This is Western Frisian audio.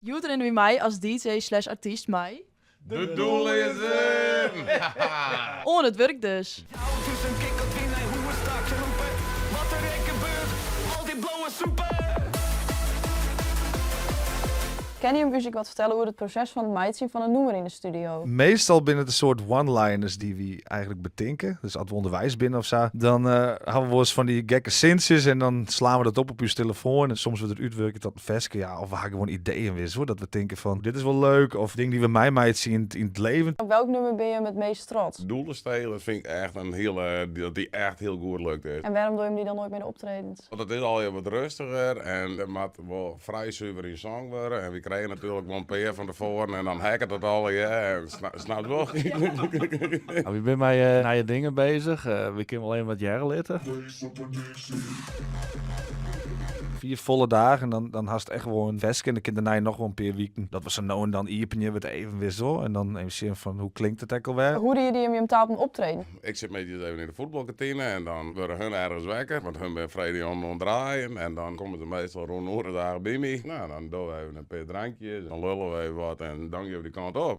Hjoed rinne wy mei as DJ slash artyst mei. De Doelleazen! Oan it wurk dus. Kinne jim ús ek wat fertelle oer it proses fan it meitsjen fan in nûmer yn de studio? Meastal binne it in soart one-liners dy't wy eigentlik betinke. Dus as we ûnderweis binne of sa, dan hawwe we wolris fan dy gekke sintsjes en dan slaan we dat op op ús telefoan. En soms wurdt it útwurke tot in ferske, ja, of we ha gewoan ideeën, witst wol, dat we tinke fan dit is wol leuk of dingen dy't we meimeitsje yn it leven. Op welk nûmer binne jim it meast trots? Doelestelen, dat fyn ik echt in hiele, dat dy echt hiel goed lukt is. En wêrom dogge jim dy dan noait mear de optredens? Want it is allegear wat rêstiger en it moat wol frij suver ynsongen wurde. En wy krije natuerlik wol in pear fan tefoaren en dan heakket it allegear. Snap wol? Wy binne mei nije dingen beuzich. Wy kinne wol even wat hearre litte. 4 folle dagen, dan hast echt wol in ferske en dan kin dêrnei noch wol in pear wiken dat we sa no en dan iepenje we it even witst wol en dan even sjen fan hoe klinkt it ek alwer. Hoe riede jim jim ta op in optreden? Ik sit middeis even yn de fuotbalkantine en dan wurde hun ergens wekker, want hun binne freedtejûn oan it draaien en dan komme se meastal rûn oere dagen by my. No, dan dogge we even in pear drankjes, dan lulle we even wat en dan gean we dy kant op.